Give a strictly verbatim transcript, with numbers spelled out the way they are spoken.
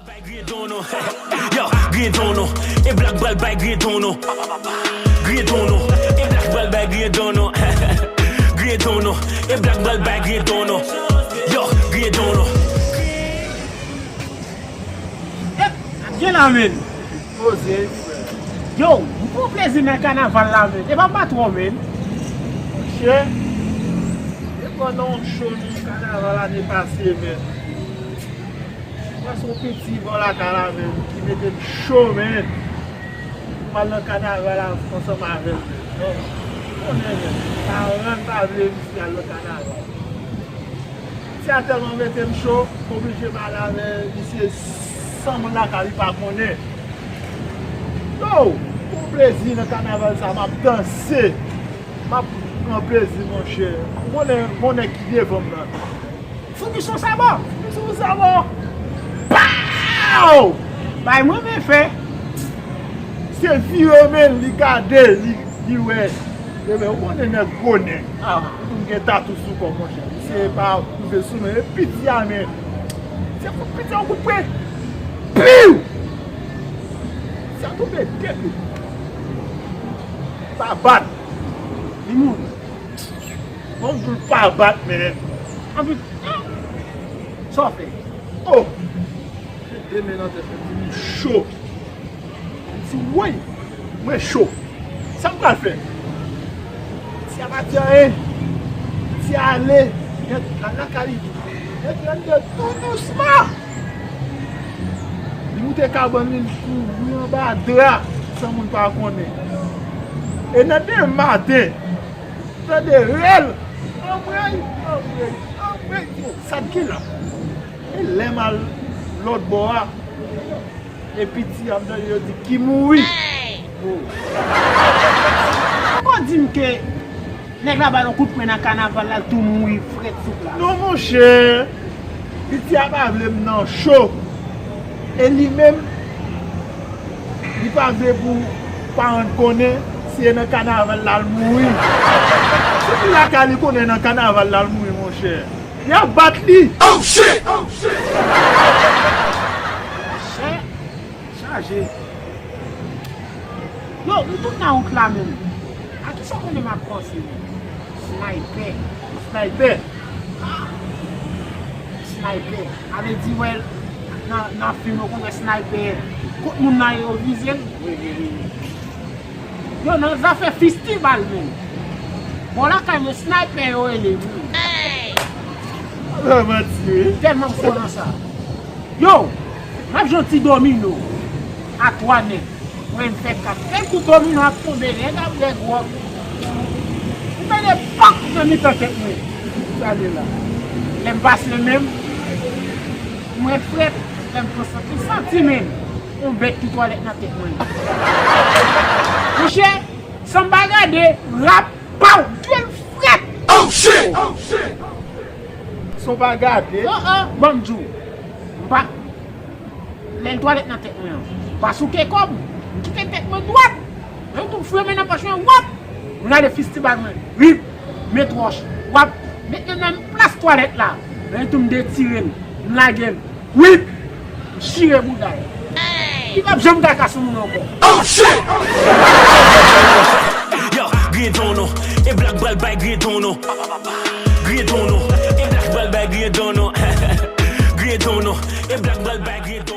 Bay griyen don non. Yo, griyen don non. E Black pral bay griyen don non. Griyen don non. E Black pral bay griyen don non. Griyen don non. E Black pral bay griyen don non. Yo, griyen don non. Gen la, men. Poze, frè. Yo, m pran plezi nan kanaval la, men. E pa m pa twò, men. Monchè, e pandan yon cho nan kanaval ane pase, men. Mwen se yon piti bò lakay la, men, ki mete m cho, men. Pou m al nan kanaval la ansanm avè l, men. Non. Konnen, men. Paran m pa vle misye al nan kanaval. Misye a tèlman mete m cho, m oblije pale avè misye san moun lakay li pa konnen. Yo, pou plezi nan kanaval sa, m ap danse. M ap pran plezi, monchè. Ou konnen, konnen ki devan m nan. Fouki son sabò! Fouki son sabò! Pow! Bay mwen men fè. Se vire men, li gade, li, li wè. Ebyen, ou konnen nèg gwo nèg. Ah, ou konn gen tatou sou kò, monchè. Se pa pwouve sou men, e piti a, men. Se kout piti a, yon kout pwen. Piw! Sa tonbe de pye. Pa bat. Li mouri. Bon, m di l pa bat, men. Anpi, sa w fè? Oh! Mete men nan tèt mwen, di m cho. Li di, woy, mwen cho. Sa m pral fè? Ti a pa di anyen. Ti a ale, nèt la lakay li. Nèt la tou dousman. Li moute kabann li, l kouri anba dra, san moun pa konnen. E nan demen maten, tande rèl. Anmwey, anmwey, anmwey. Sa t gen la? E lè m al lòt bò a, e piti a m tande yo di ki mouri. Poko di m ke nèg la ba l yon kout pwen nan kanaval la, l tou mouri frèt sou plas. Non, monchè. Piti a pa vle m nan cho. E li menm, li pa vle pou paran l konnen si e nan kanaval la l mouri. Se ki lakay li konnen nan kanaval la l mouri, monchè. Y ap bat li. Oh, shit! Oh, shit! Chè chaje. Yo, m tout nan wout la menm. A kisa konnen m ap panse menm? Snaypè. Snaypè. Snaypè. A vle di, wè, nan, nan fim, ou konn wè snaypè. Kot moun nan ye, yo vize l. Wi, wi, wi, wi. Yo, nan zafè fistibal menm. Bò lakay mwen, snaypè yo rele wi. Ala manti wi. Tèlman m fò nan sa. Yo, m ap jwe yon ti domino a twa nèg. Mwen m fè kat. Menm kou domino ap tonbe, nèg ap bwè gwòg. M tande pòk nan mitan tèt mwen. Gade la. Lè m pase menm, mwen frèt, lè m konsantre, m santi menm yon bèt ki twalèt nan tèt mwen. Monchè, san m pa gade, rap, paw, twèl frèt. Oh, shit! Oh, shit! San m pa gade, oh, oh, ban m di w, m pa, lè l twalèt nan tèt mwen an, m pa souke kò m, m kite tèt mwen dwat. Lè l tou fouye men nan pòch mwen, wap! M rale fistibal mwen, rip! Met wòch, wap! Met men nan plas twalèt la. Lè l tou m detire l, m lage l, rip! M chire bouda l. Li p ap janm ka kase moun ankò. Oh, shit! Yo, griyen don non, e Black pral bay griyen don non. Griyen don non, e Black pral bay griyen don non. Griyen don non, e Black pral bay griyen don.